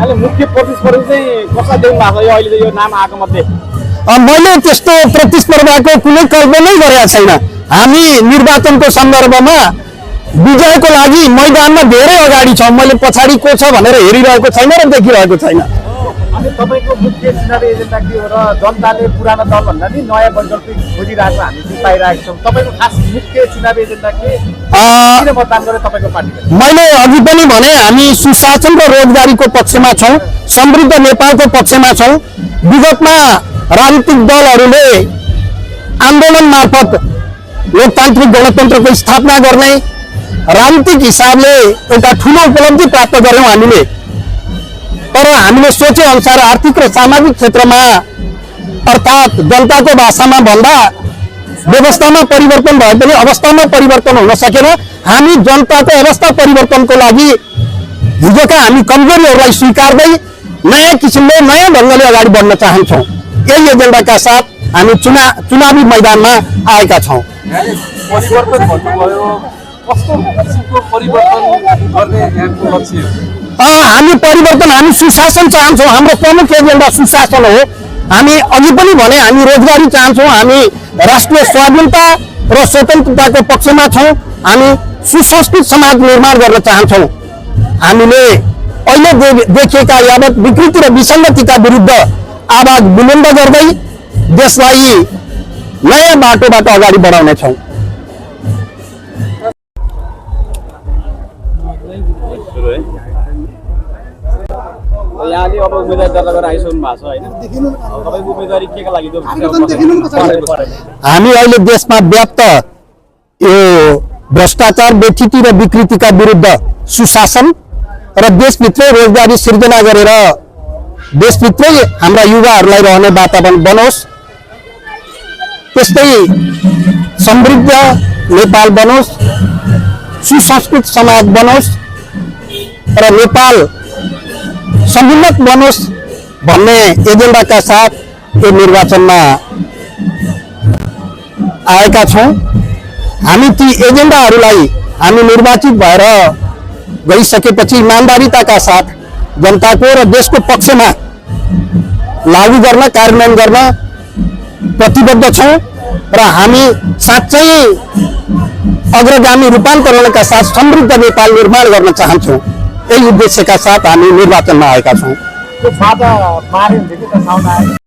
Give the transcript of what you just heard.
यहाँले मुख्य प्रतिस्पर्धी चाहिँ कसलाई देख्नु भएको छ यो अहिले यो नाम आएको मध्ये? मैले त्यस्तो प्रतिस्पर्धाको कुनै कल्पनै गरेका छैन। हामी निर्वाचनको सन्दर्भमा विजयको लागि मैदानमा धेरै अगाडि छौँ। मैले पछाडि को छ भनेर हेरिरहेको छैन र देखिरहेको छैन। अनि तपाईँको मुख्य चुनावी एजेन्डा के हो र जनताले पुरानो दलभन्दा नि नयाँ वैकल्पिक खोजिरहेको हामी चाहिँ पाइरहेको छौँ। तपाईँको खास मुख्य चुनावी एजेन्डा के? किन मतदान गरे तपाईँको पार्टीले? मैले अघि पनि भने हामी सुशासन र रोजगारीको पक्षमा छौँ, समृद्ध नेपालको पक्षमा छौँ। विगतमा राजनीतिक दलहरूले आन्दोलन मार्फत लोकतान्त्रिक गणतन्त्रको स्थापना गर्ने राजनीतिक हिसाबले एउटा ठुलो उपलब्धि प्राप्त गर्यौँ हामीले। तर हामीले सोचे अनुसार आर्थिक र सामाजिक क्षेत्रमा अर्थात् जनताको भाषामा भन्दा व्यवस्थामा परिवर्तन भए पनि अवस्थामा परिवर्तन हुन सकेन। हामी जनताको अवस्था परिवर्तनको लागि हिजोका हामी कमजोरीहरूलाई स्वीकार्दै नयाँ किसिमले नयाँ ढङ्गले अगाडि बढ्न चाहन्छौँ। यही एजेन्डाका साथ हामी चुनावी मैदानमा आएका छौँ। परिवर्तन भन्नुभयो, कस्तो किसिमको परिवर्तन गर्ने यहाँको लक्ष्य हो? हामी परिवर्तन, हामी सुशासन चाहन्छौँ। हाम्रो प्रमुख एजेन्डा सुशासन हो। हामी अघि पनि भने हामी रोजगारी चाहन्छौँ। हामी राष्ट्रिय स्वाधीनता र स्वतन्त्रताको पक्षमा छौँ। हामी सुसंस्कृत समाज निर्माण गर्न चाहन्छौँ। हामीले अहिले देखिएका यावत विकृति र विसङ्गतिका विरुद्ध आवाज बुलन्द गर्दै देशलाई नयाँ बाटोबाट अगाडि बढाउनेछौँ। यहाँले अब उम्मेदवारी दर्ता गरेर आइसक्नु भएको छ होइन? तपाईँको उम्मेदवारी केका लागि? हामी अहिले देशमा व्याप्त यो भ्रष्टाचार, व्यथिति र विकृतिका विरुद्ध सुशासन र देशभित्रै रोजगारी सिर्जना गरेर देशभित्रै हाम्रा युवाहरूलाई रहने वातावरण बनोस्, त्यस्तै समृद्ध नेपाल बनोस्, सुसंस्कृत समाज बनोस् र नेपाल समुन्नत बनोस् भन्ने एजेन्डाका साथ यो निर्वाचनमा आएका छौँ। हामी ती एजेन्डाहरूलाई हामी निर्वाचित भएर गइसकेपछि इमान्दारिताका साथ जनताको र देशको पक्षमा लागू गर्न, कार्यान्वयन गर्न प्रतिबद्ध छौँ र हामी साँच्चै अग्रगामी रूपान्तरणका साथ समृद्ध नेपाल निर्माण गर्न चाहन्छौँ। यही उद्देश्यका साथ हामी निर्वाचनमा आएका छौँ।